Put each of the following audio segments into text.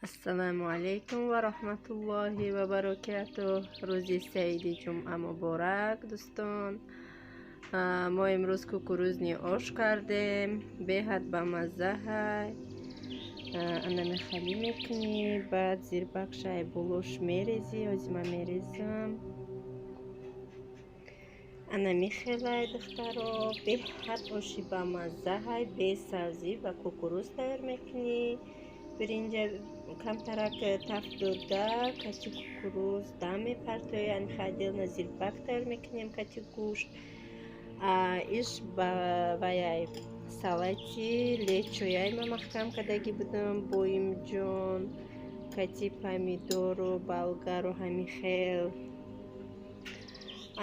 Ассалому алайкум ва раҳматуллоҳи ва баракатуҳ. Рӯзи саиди ҷумъа муборак, дӯстон. Мо имрӯз кукурузный ош кардем, беҳад бамазза ҳай. Анами халӣ мекунӣ, баъд зирбакшай болош мерезӣ, ҳозир ман мерезам. Анами хелай, духтаро, беҳад оши бамазза ҳай, бе сабзӣ ва кукуруз тайёр мекунӣ. Биринҷа камтарак таф дода, кати кукуруз дам мепартоӣ, яъне отдельно зирбак тайёр мекунем кати гӯшт. Иш ба ваяй салати лечояй ма маҳкам кардагӣ будам боимҷон, кати помидору болгару ҳами хел.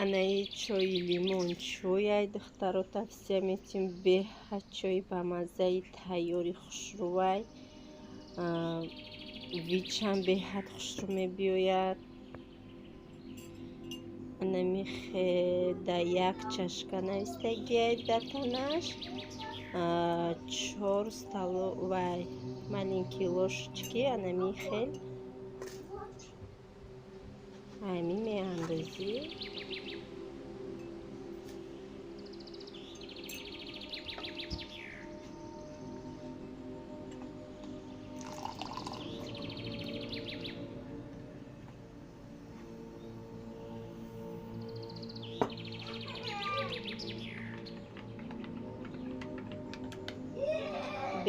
Анаи чои лимон чояй, духтаро, тавсия метим, беҳад чои бамаззаи тайёри хушрӯвай. Вичам беҳад хушрӯ мебиёяд. Анамихе да як чашка навистагиай дар танаш 4 столовай маленькие ложечки, анами хел ҳамин меандозӣ.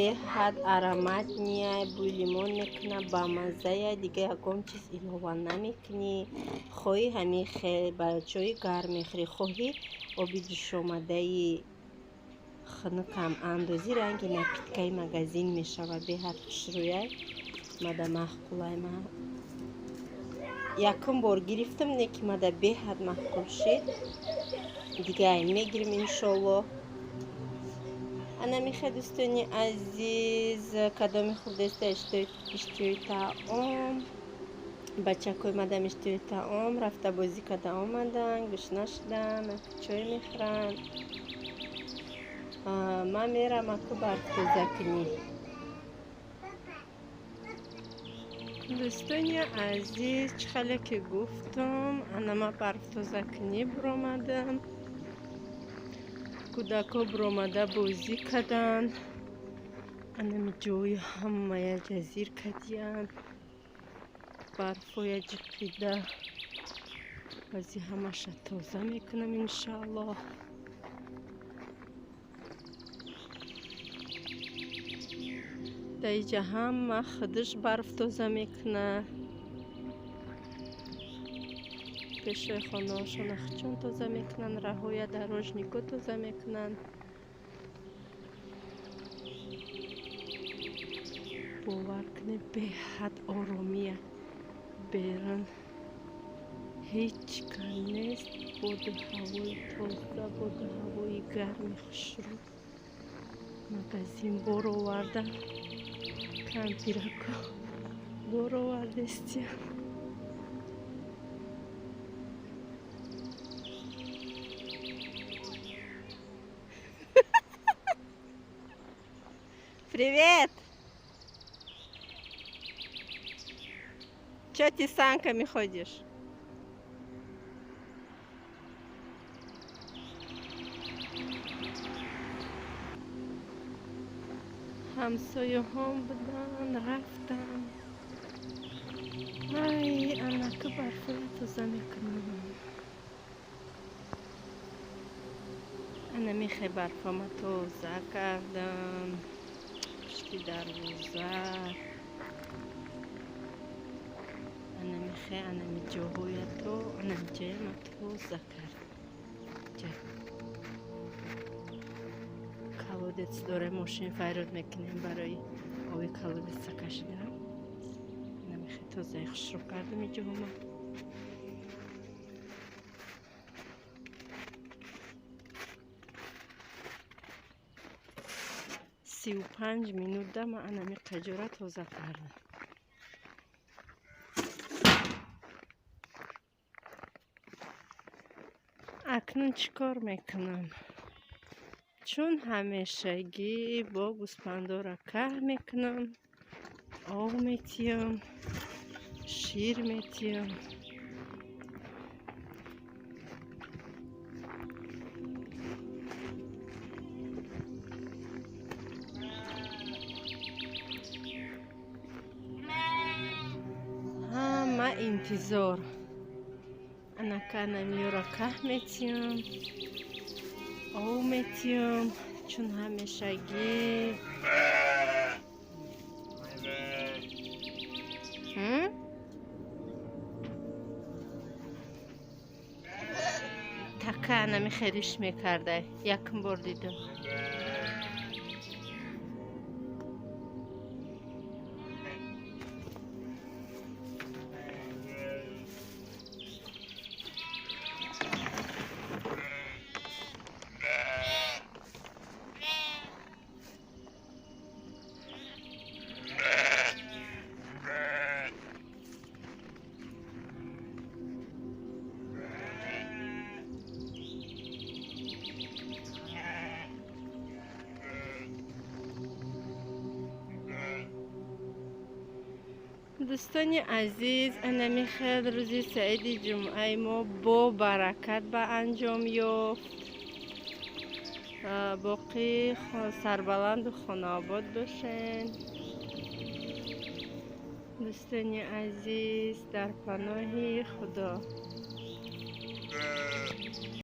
Беҳад ароматнияй, бӯи лимон мекуна, бамаззая, дига ягон чиз илова намекунӣ. Хоҳӣ ҳамин хел ба чои гарм мехӯрӣ, хоҳӣ оби ҷӯшомадаи хунукам андозӣ, ранги напиткаи магазин мешавад. Беҳад хушрӯяй, мада маъқулай. Ма якум бор гирифтам, не ки мада беҳад маъқул шид. Дига мегирим иншоллоҳ. Анамихе, дӯстони азиз, кадоми хурдеста иштиҳои таом, бачакҳои мадам иштиҳои таом, рафта бозӣ карда омадан, гушна шудан, чой мехӯранд. Ман мерам аку барф тоза кунӣ. Дӯстони азиз, чӣ хеле ки гуфтам, ана ман барф тоза кунӣ биромадам. Кӯдакҳо биромада бозӣ карданд. Анами ҷои ҳамая ҷазир кардиянд. Барфоя ҷиқида. Баъзи ҳамаша тоза мекунам иншааллоҳ. Дар иҷа ҳама худаш барф тоза мекунад. Пешои хонаҳошон ахчон тоза мекунанд, раҳоя дорожнико тоза мекунанд. Бовар кунед, беҳад оромия. Берун ҳеҷ кам нест, боду ҳавои тоза, боду ҳавои гарми хушрӯ. Магазин бор оварда, кампирако бор овардестиям. Привет! Чё ты с санками ходишь? Ҳамсояҳом будан, рафтан. Ай, анаку барфоя тоза мекунам. Ана мехе барфома тоза кардам. Пушти дарвоза. Ана мехе, анами ҷоҳоя то, анами ҷояма тоза кардам. Колодец дорем, мошин файрод мекунем барои оби колодеца кашидан. Ана мехе тозаи хушрӯ кардам иҷоҳома. 35 минута ман анами қаҷора тоза кардам. Акнун чӣ кор мекунам? Чун ҳамешагӣ бо гӯспандора каҳ мекунам, Об метиҳам, шир метиҳам. Ҳама интизор. Анака намиёра каҳ метиҳам, об метиҳам, чун ҳамешагӣ. Така нами хелиш мекардай. Якм бор дидам. Дӯстони азиз, анами хел рӯзи саиди ҷумъаи мо бо баракат ба анҷом ёфт. Боқӣ сарбаланду хонаобод бошед. Дӯстони азиз, дар паноҳи Худо.